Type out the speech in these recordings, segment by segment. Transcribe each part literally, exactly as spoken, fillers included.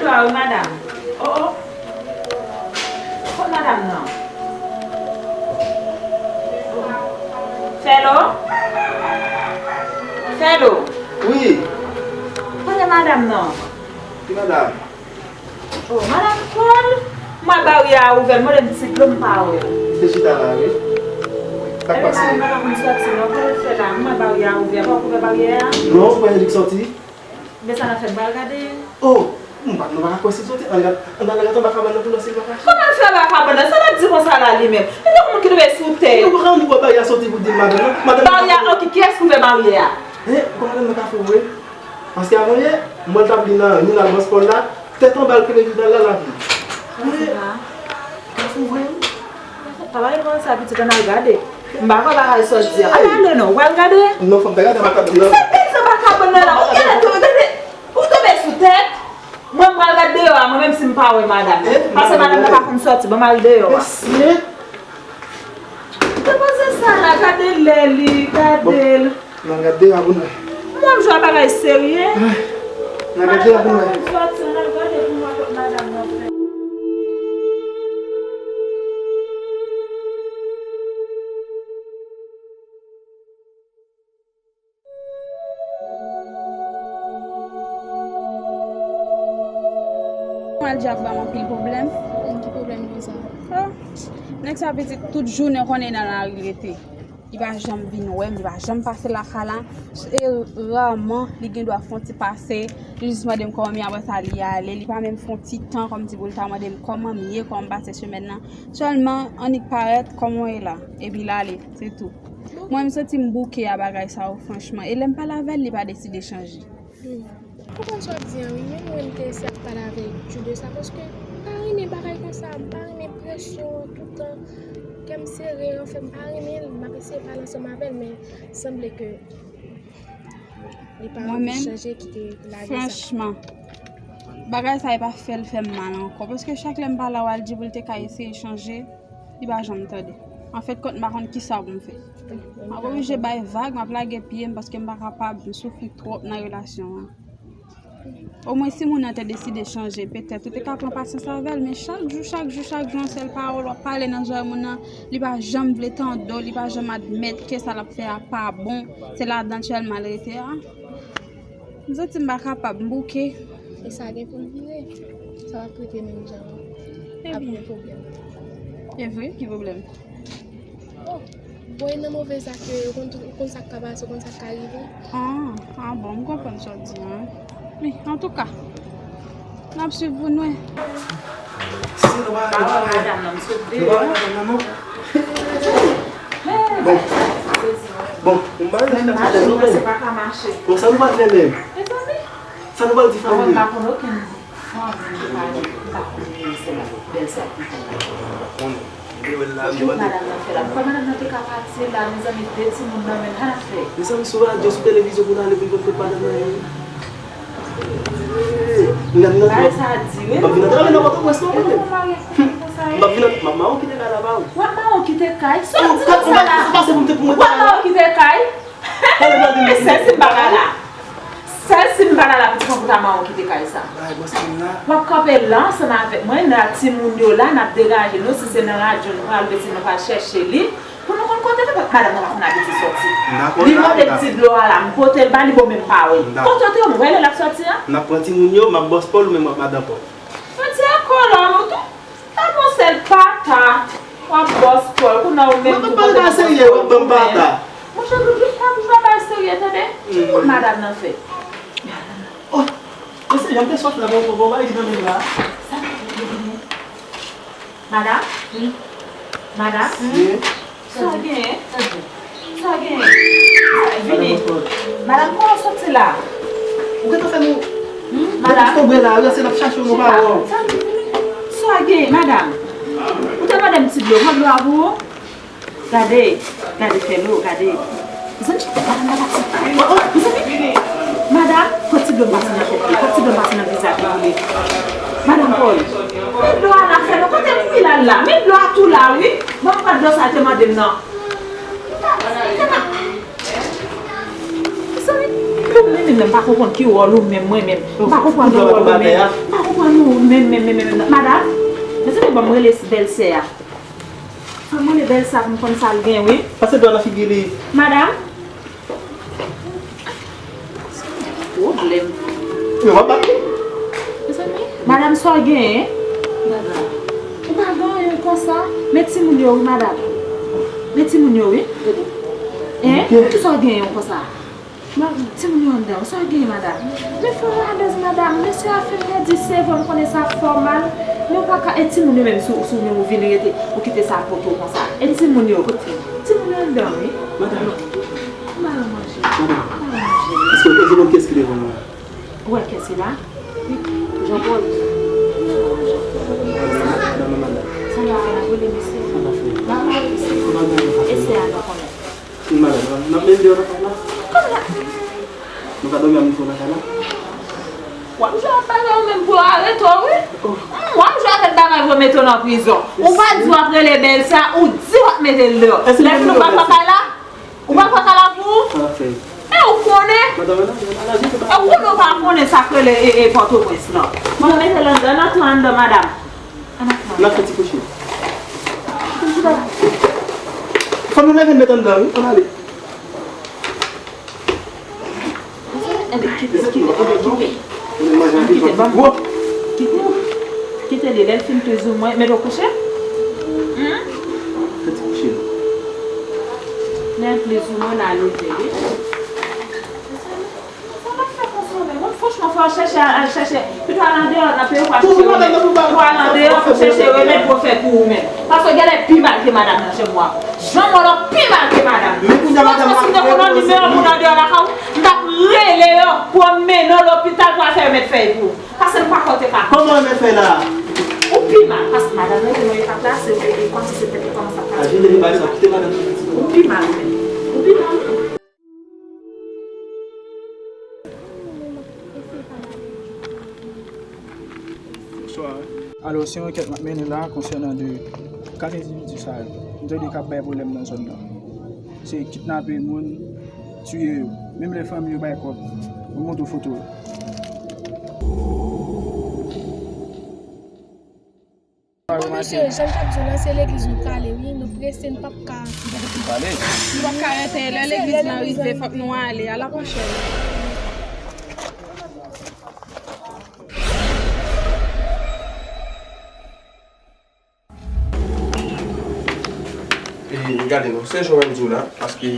Bonswa wi, madanm. O, o. Kot madanm nan? Fèlo? Fèlo? Wi. Kote madanm nan? Ki madanm? O, madanm Paul? M wè baryè a ouvè, m mande m ti dlo m pa wè l. Li te chita la, wi. Sa k pase? Ebyen, madanm nan pa konn sòti non, kote l fè la? M wè baryè a ouvè, pa w ouvè baryè a? Non, m kwè li t sòti. Men sa n ap fè, m pral gade. O, m pa, nou pa ka kwè si l sòti. Ann gad, ann al gade anba kabann nan pou n wè si l pa kache. Kòman l fè anba kabann nan? Sa l ap di konsa la li menm? Li pa konn ki tonbe sou tèt. Li pa ka ann wè baryè a sòti pou di l madanm nan. Madanm nan. Baryè a, oke, kiyès ki ouvè baryè a? Hein, ou kwè madanm nan ka fè ouvre? Paske avanyè, m wè l t ap li nan, ni nan bòs Paul la, tèt anba l kenbe jounal la, l ap li. Hein, ka fè ouvre wi. Pa pale konsa, pitit, ann al gade. M pa kwè bagay sa w di a. Al gade non, w al gade. Non, fò m ta gade anba kabann nan. Sa w te di anba kabann nan la? Ou genlè tonbe, ou tonbe sou tèt. Mwen, m pral gade deyò a, mwen menm si m pa wè madanm nan. Paske madanm nan pa konn sòti, ban m al deyò a. Mesye! Depoze sa la, gade lè li, gade l. Nan gade deyò a pou n wè. Mwen, m jwe a bagay serye. Nan gade deyò a pou n wè. Madanm nan pa konn sòti, nan gade pou n wè kot madanm nan fè. Mwen di ap ban m anpil pwoblèm. Ki pwoblèm konsa? Oh, nèg sa pitit tout jounen konnen nan lari l rete. Li pa janm vin wè m, li pa janm pase lakay la. E raman li gen dwa fè yon ti pase, li jis mande m kòman m ye, apre sa li ale. Li pa menm fè yon ti tan kòmsi pou l ta mande m kòman m ye, kòman m pase semèn nan. Sèlman, annik parèt, kòman w ye la? Epi l ale, se tou. Mwen, m santi m bouke a bagay sa yo, franchman. E lè m pale avè l, li pa deside chanje. Hmm. Ou konn sa w ap di an, wi. Menm mwen, m te eseye ap pale avè Jude de sa, paske m pa renmen bagay konsa, m pa renmen presyon an toutan, kè m sere, anfen, m pa renmen l, m ap eseye pale ansanm avè l, men sanble ke li pa anvi chanje, kite lage sa. Mwen menm, franchman, bagay sa yo pa fè l fè m mal ankò, paske chak lè m pale avè l, di pou l te ka eseye chanje, li pa janm tande. Anfèt, kont m pa konn kisa pou m fè. M ap oblije bay vag, m ap lage pye m paske m pa kapab, m soufri twòp nan relasyon an. Omwen si moun nan te deside chanje, petèt ou te ka pran pasyans avè l, men chak jou, chak jou, chak jou, yon sèl pawòl w ap pale nan zòrèy moun nan, li pa janm vle tande w, li pa janm admèt ke sa l ap fè a pa bon, se ladan l sèlman l rete a. M santi m pa kapab, m bouke. E sa gen pou l vire. Sa w ap rete menm jan an. Ap gen pwoblèm. E vre, ki pwoblèm? Oh, bon, e nan move zak yo, ou konn tou, ou konn sa k ka pase, ou konn sa k ka rive. Ah, ah bon, m konprann sa w di an. Wi, antouka, n ap swiv pou n wè. Si nou pa, nou pa, nou pa, nou pa, non. Bon. Bon, m pa renmen sa k ap fèt la, non, men. Bon, sa nou pral fè menm? Sa nou pral di fanmi yo? Mwen, m pa konn okenn fanmi ki pa, ki pa konnen sèl bèlsè ki fè la. M pa konnen. M te wè l la, m te wè l. Madanm nan fè la. Poukwa madanm nan te ka pati la, mezanmi, de timoun nan men l, sa n ap fè? Mezanmi, sou radyo, sou televizyon, pou n ale pou n konn kot madanm nan ye. N ap nan bagay sa a di, wi. M p ap vin antrave nan Pòtoprens non, mwen menm. M p ap vin antrave, m ap mawon kite kay la ba ou. W ap mawon kite kay? Sa w di konsa la? Sa pase pou m te pou mwen. W ap mawon kite kay? Sèl si m pa la la. Sèl si m pa la la, pitit mwen, pou ta mawon kite kay sa. W ap kanpe la ansanm avèk mwen, n a timoun yo la, n ap deranje nou, si se nan radyo nou pral mete, nou pral chèche li. Pou nou konn kote l, paske madanm nan pa konn abitye sòti. Li mande m ti dlo a la, m pote l ba li, bon, men m pa wè l. Kote w te wè l lè l ap sòti a? N ap pran timoun yo, m ap bòs Pòl, ou menm w ap madan Pòl. Sòti a kolòn ou tou. Sa bon sèl pata. W ap bòs Pòl, kounye a ou menm tou kote w bòs Pòl ou menm. Monchè, Doudou, pa pou jwe bay serye, tande. Ki moun madanm nan fè? Oh, mesye, jan m te sot la, bon, bon, bon, bay nan men la. Sa nou fè, Doudou? Madanm? Wi. Madanm? Wi. Sa w genyen? Sa w genyen? Vini. Madanm, kòman w soti la? Ou gentan fè nou, hmm? Madanm? Tonbe la, wi, se n ap chache w, nou pa wè w. Sa w genyen, madanm? Ou te mande m ti dlo, pran dlo a pou ou? Gade, gade fè lo, gade. Mezanmi, madanm nan pati. Oh, oh, mezanmi. Madanm, pran ti dlo m pase nan tèt li, pran ti dlo m pase nan vizaj li pou li. Madanm Paul, men dlo a la fè non, kote l ki la la? Men dlo a tou la wi. Bon, pran dlo sa te mande m nan. Mezanmi, pou mwen menm, m pa konprann ki wòl ou menm, mwen menm. M pa konprann nan wòl ou menm. M pa konprann Pran nou menm, menm, menm, menm. Madanm, mezanmi, ban m rele bèlsè a. Fò m rele bèlsè a pou m konn sa l gen, wi. Pase dwa nan figi li. Madanm. Pwoblèm. Yo, w ap bat li. Mezanmi. Madanm, sa w genyen? Madanm. Ou pa gen anyen konsa? Men timoun yo, wi, madanm. Men timoun yo, wi. Hein? Kisa w genyen konsa? Timoun yo anndan, sa w gen, madanm? Men fè yon ladòz, madanm. Mesye a fin redi, se vre, m konnen sa fè w mal. Men w pa ka, e timoun yo menm, si w, si w menm ou vin rete, ou kite sa pote w konsa. E timoun yo? Timoun yo anndan, wi. Madanm. Ou ba yo manje. Madanm. Ou ba yo manje. Èske w konn kiyès ki devan nou an? Ou wè kiyès ki la? Wi. Jean Paul. Madanm, madanm. Sa n ap fè, n ap rele mesye. Sa n ap fè? N ap rele mesye. Ou pa gen anyen fè. E se a nou konnen. Wi, madanm, n ap, n ap met deyò nan kay la. Kòman? Nou ka dòmi a mouton nan kay la? W ap jwe ak bagay ou menm pou yo arete w, wi. Oh. Hmm, w ap jwe avèk bagay pou yo mete w nan prizon. Ou pa di w ap rele bèlsè a, ou di w ap mete l deyò. Lè fini ou pa pran kay la? Ou pa pran kay la pou ou? Sa n ap fè? E ou konnen? Madanm, ann ale, ann ale, ann ale. E ou konnen ou pa konnen sa k rele e, e Pòtoprens, non. Mwen mete l anndan, nan tou anndan, madanm. N ap fè ti kouche. Fò nou leve n met anndan, wi. Ann ale. Enben, kite, kite, kite, kite. Kite, ban m. Kite. Kite li, lè l fin plezi w mwen, met w kouche. Hmm? Fè ti kouche. Lè l plezi w mwen, n a leve li. Sa n ap fè konsa menm? Mwen, franchman, fò w chèche, al chèche. Pito al andeyò, nan peyi w pa chèche remèd. Fò w al andeyò, fò w chèche remèd pou w fè pou ou menm. Paske w genlè pi mal ke madanm nan, jan m wè w. Jan m wè w la, w pi mal ke madanm. Franchman, si m te konn yon nimewo moun andeyò lakay ou, m t ap rele yo pou yo mennen w lopital pou afè yo mèt fè pou ou. Paske m pa kwè w te ka. Kòman w mèt fè la? Ou pi mal, paske madanm nan te nan etap la, se, e, e, kòmsi se tèt li kòmanse ap pase. Aji, li bay sa, kite madanm nan. Ou pi mal, ou menm. Ou pi mal. Bonsoir. Alò, se yon ankèt m ap mennen la konsènan de kat endividi sa yo. M tande k ap bay pwoblèm nan zòn nan. Se kidnape moun, tiye yo. Menm lè fanmi yo bay kòb, m montre w foto yo. Bon, mesye, jan m t ap di w lan, se legliz nou prale, wi. Nou prese, n p ap ka. Nou p ap ka rete. Lè legliz lan rive, fòk nou ale. Ala pwochèn. E, gade non, se jan w di w la, paske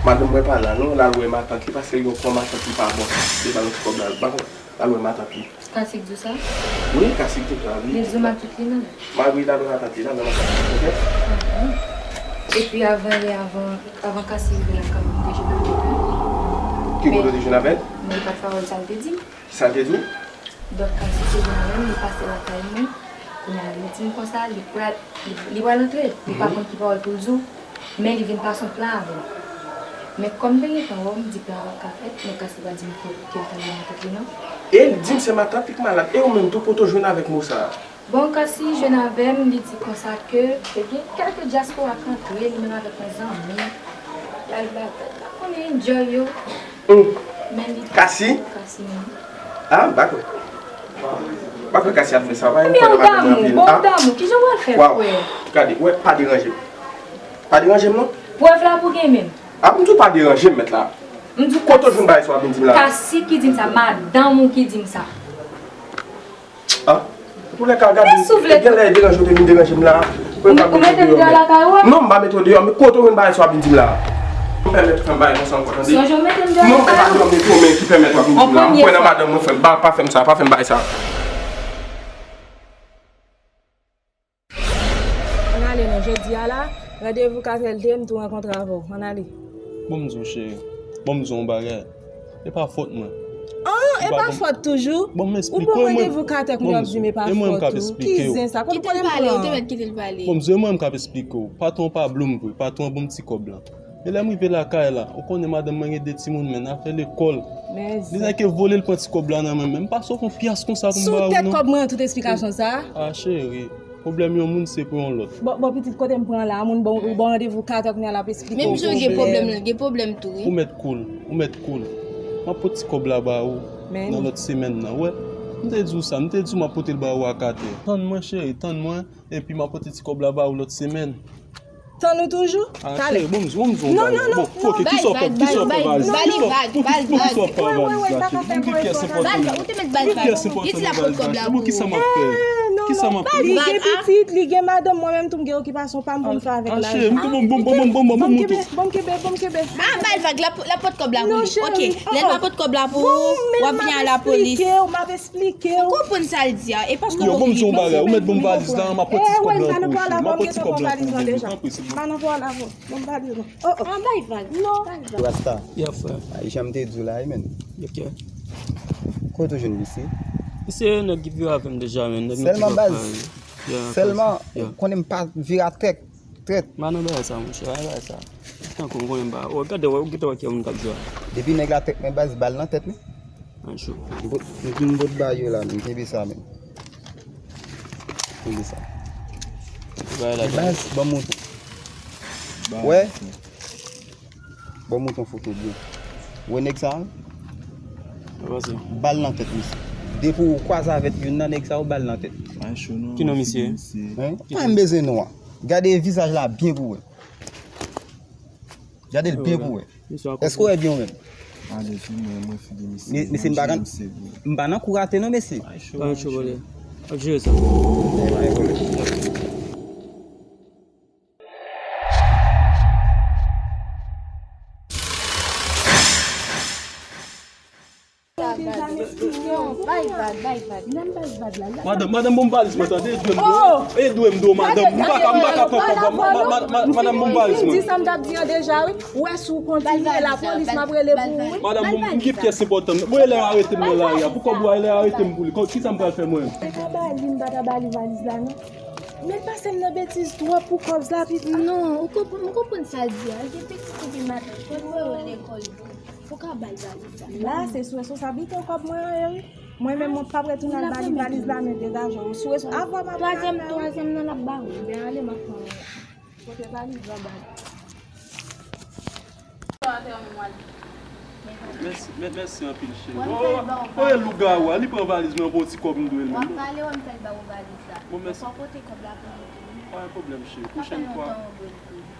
madanm mwen pa la non, l al wè matant li, paske l gen yon kò matant li pa bon, li ba l yon ti kòb la, l pa konn, l al wè matant li. Kasi k di w sa? Wi, Kasi k di w sa, wi. Li di w matant li menm? Malgre l al wè matant li, l al wè matant li, oke? Epi avan yè, avan, avan Kasi rive lakay mwen, m te jwenn avè l. Ki kote w te jwenn avè l? Men li pa t fè sa l te di m. Kisa l te di w? Donk, Kasi te vin avè m, li pase lakay mwen. Kounye a, li di m konsa, li pral, li, li pral antre. Li pa konn ki pawòl pou l di w, men li vin pase yon plan avè m. Men kòm m te gentan wè w, m di plan an pa ka fèt, men Kasi pa di m ke, ke l t al wè matant li, non. E li di m se matant li k malad. E ou menm tou, kote w jwenn avèk mo sa a? Bon, Kasi jwenn avè m, li di konsa ke te gen kèlke dyaspora k antre, li menm avèk yon zanmi. Y al ba, pa konnen, enjoy yo. Hum. Men li Kasi? Kasi menm. Ah, m pa kwè. M pa kwè Kasi ap fè sa. Pa gen pwoblèm avè mwen anpil. Bon, ah, damou, kijan w al fè kwè? Gade, wè, pa deranje m. Pa deranje m, non. Prèv la pou gen menm. Ah, m di w pa deranje m, mèt la. M di w kote w jwenn bagay sa w ap vin di m la? Kasi ki di m sa, madanm ou ki di m sa. Ah, pou lè ka gade, genlè e deranje w te vin deranje m la. Ou mete m deyò lakay ou a? Non, m pa mete w deyò, men kote w jwenn bagay sa w ap vin di m la? Ou pèmèt fè m bagay konsa ankò, tande? Sonje w mete m deyò lakay ou? Non, e pa deyò m mete w, men ki pèmèt w ap vin di m la? M kwè nan madanm mwen, frè m, pa, pa fè m sa, pa fè m bagay sa. Ann ale non, jodi a la, randevou katrè l te ye, m tou rankontre avè w. Ann ale. Bon, m di w, cheri. Bon, m di w yon bagay. E pa fòt mwen. An, e pa fòt toujou? Bon, m esplike w. Ou pran randevou katrè, kounye a w ap di m e pa fòt ou. Ki zen sa? Kite l pale, ou te mèt kite l pale. Bon, m di w, e mwen m k ap esplike w. Patwon pa blo m vre. Patwon ban m ti kòb lan. E lè m rive lakay la, ou konnen madanm mwen gen de timoun, men afè lekòl. Li nèk vole, l pran ti kòb la nan men m. M pa sot yon pyès konsa pou m ba ou, non. Sou tèt kòb mwen an, tout esplikasyon sa a? Ah, cheri, pwoblèm yon moun se pou yon lòt. Bon, bon, pitit, kote m pran la, moun bon, ou bon randevou katrè, kounye a l ap esplike w. Menm jan gen pwoblèm lan, gen pwoblèm tou, wi. Ou mèt cool, ou mèt cool. M ap pot ti kòb la ba ou nan lòt semèn nan, wè. M te di w sa, m te di w m ap pote l ba ou ak atè. Tann mwen, cheri, tann mwen, epi m ap pote ti kòb la ba ou lòt semèn. Tann ou toujou? Ah, cheri, bon, m di w, bon, m di w yon bagay. Non, non, non, non. Bon, ok, kisa w ap fè, kisa w ap fè valiz la? Kisa w ap fè valiz la? Pou ki pyès enpòtan nan valiz la? Pou kisa m ap fè? Kisa m ap fè? Li gen pitit, li gen madanm, mwen menm tou m gen okipasyon pa m pou m fè avèk lajan. Ah, cheri, bon, bon, bon, bon, bon, bon, bon, bon. Bon, m kenbe, bon, m kenbe, bon, m kenbe. Ah, ba l vag, l ap, l ap pot kòb la pou li. Ok, lè l pa pot kòb la pou ou, w ap vin a lapolis. Non, cheri, m ap eksplike w, m ap eksplike w. Ou konprann sa l di a, e paske w konprann. Yo, bon, m di yon bagay, ou mèt ban m valiz la, m ap pot ti kòb la pou ou, cheri. M ap pot ti kòb la pou ou, bebe, tanpri, silvouplè. Pa nan valiz lan deja. Pa nan valiz lan. Bon, m pa di non. Oh, oh. An bay vag. Non. Rasta. Yeah, frè. Ay, jan m te di w la, wi, men. Ok. Kote w jwenn misye? Misye, nèg ki viv avè m deja, men. Nèg nou te pran. Sèlman, baz. Yeah, sèlman, yeah. Ou konnen m pa vire a trèt, trèt. M pa nan bagay sa, monchè, pa nan bagay sa. Tankou m konnen m pa. Oh, gade, wè, ou gentan wè ki moun k ap jwe a. Depi nèg la trèt mwen, baz, bal nan tèt li. An cho. M pot, m vin pot ba yo la, men kenbe sa, men. Kenbe sa. Baz, ban m montre. Wè? Ban m montre yon foto byen. Wè nèg sa a? Bal nan tèt misye. Depi w kwaze avèk youn nan nèg sa yo, bal nan tèt. Ki non misye? Hein? Pa m bezwen non an. Gade vizaj la byen pou wè. Gade l byen pou wè. Èske w wè byen ou menm? Alezi, mwen, mwen figi misye. Mesye, m pa nan, m pa nan kou rate non, mesye. Pa cho, bole. W ap jere sa. Bay vag, bay vag. Madanm, madanm, bon valiz mwen, tande, ede m do. Ede m do, madanm. M pa ka, m pa ka pran kòb. Ma- ma- ma- ma- Madanm, bon valiz mwen. Di sa m t ap di an deja, wi. Ou wè si w kontinye, lapolis, m ap rele pou ou, wi. Madanm, bon, m gen pyès enpòtan. Mwen, lè yo arete m nan lari a, pou kòb ou a, lè yo arete m pou li. Kisa m pral fè mwen? M pa ta ba li, m pa ta ba li valiz la, non. Men l pase m nan betiz twòp pou kòb sa, pitit. Non, ou konprann, m konprann sa l di a. L gen pitit epi matant, fò l voye yo lekòl. Ou ka ba l valiz la. La, se sou responsablite w kòb mwen an ye, wi. Mwen menm, mwen p ap retounen al ba li valiz la, men degaje w. Sou responsablite. Twazyèm, twazyèm nan l ap ba ou. Ben, ale, m ap pran w. Pote valiz la ba li. Mèsi, mè- mèsi anpil, cheri. Oh, oh, e lougawou a, li pran valiz mwen pou yon ti kòb m dwe l menm. Bon, mèsi. Pa gen pwoblèm, cheri. Pwochèn fwa,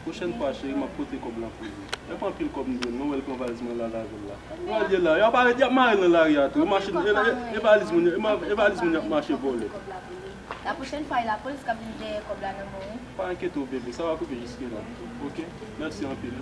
pwochèn fwa, cheri, m ap pote kòb la pou ou. E pa anpil kòb m dwe l non, wè l pran valiz mwen la, lave l la. Wè l ye la, y ap arete, y ap mare l nan lari a tou. E mache, e, e, e valiz moun, e ma- e valiz moun y ap mache vòlè. La pwochèn fwa, e lapolis k ap vin dèyè kòb la nan men w, wi. Pa enkyete w, bebe, sa va koupe jiske la. Ok? Mèsi anpil.